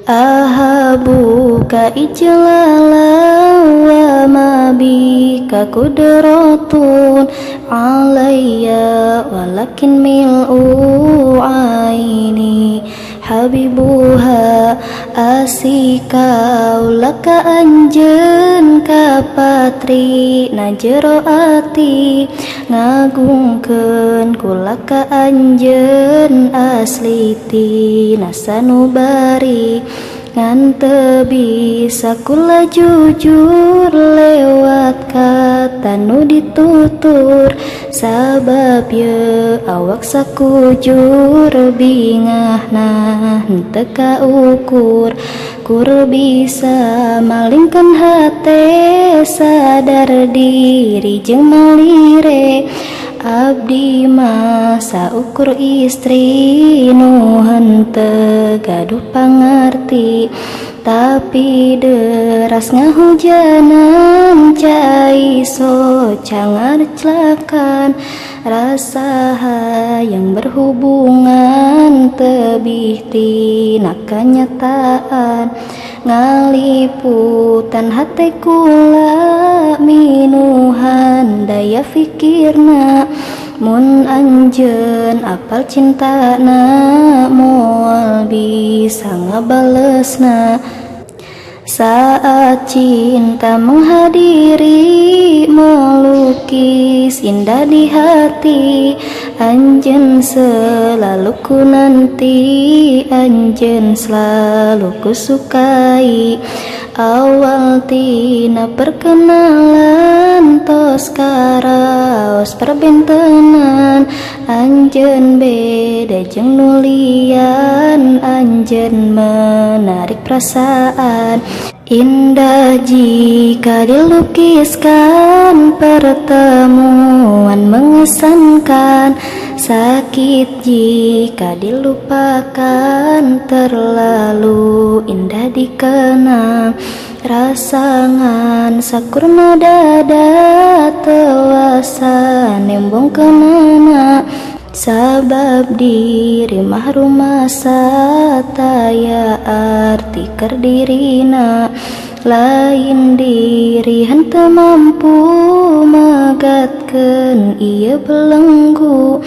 Ahabuka ijlala wa ma bika kudratun alayya walakin mil'u aini habibuha asika laka anjeun kapatri na jero ati ngagungkeun kula ka anjeun asli tina sanubari ngan teu bisa kula jujur lewat kata nu ditutur sabab ye awak sakujur bingahna henteu kaukur kur bisa malingkeun hate sadar diri jeung malire abdi mah saukur istri nu henteu gaduh pangarti tapi deras ngahujanan cai soca ngarclakan rasa hayang berhubungan tebih tina kanyataan ngaliputan hate kula minuhan daya fikirna mun anjeun apal cintana moal bisa ngabalesna. Saat cinta menghadiri melukis indah di hati anjeun selalu ku nanti anjeun selalu ku sukai awal tina perkenalan tos karaos perbentenan anjeun beda jeung nu lian anjeun menarik perasaan. Indah jika dilukiskan pertemuan mengesankan sakit jika dilupakan terlalu indah dikenang rasangan sakurna dada tewasa nembong kenana sabab diri mah rumasa taya arti keur dirina lain diri henteu mampu magatkeun ieu belenggu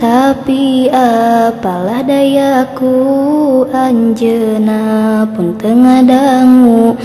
tapi apalah dayaku anjeunna pun teu ngadangu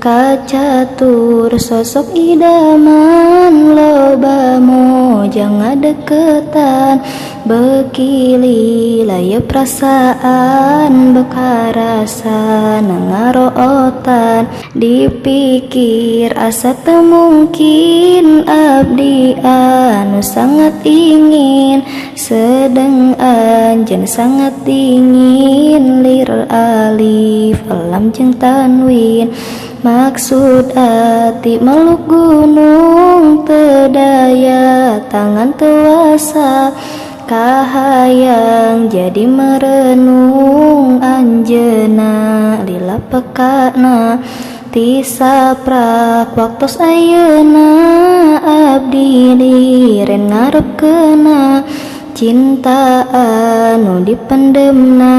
kacatur sosok idaman loba mojang ngadeukeutan beuki lila ye perasaan bekarasa nangarootan dipikir asa teu mungkin abdi anu sangat ingin sedeng anjeun sangat dingin lir alif lam jeung tanwin maksud ati meluk gunung teu daya tangan teuasa kahayang jadi merenung anjeunna lila pekana ti saprak waktos ayeuna abdi liren ngarepkeuna cinta anu dipendemna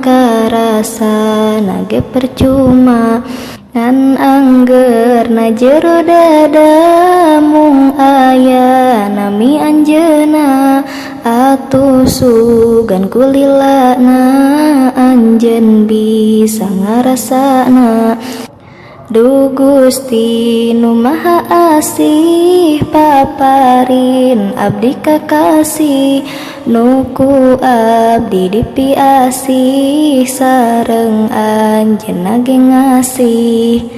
karasana ge percuma ngan angger na jero dada mung aya nami anjeunna atuh sugan kulilana anjeun bisa ngarasana. Duh Gusti nu Maha Asih paparin abdi kakasih nu ku abdi dipiasih sareng anjeunna ge ngasih.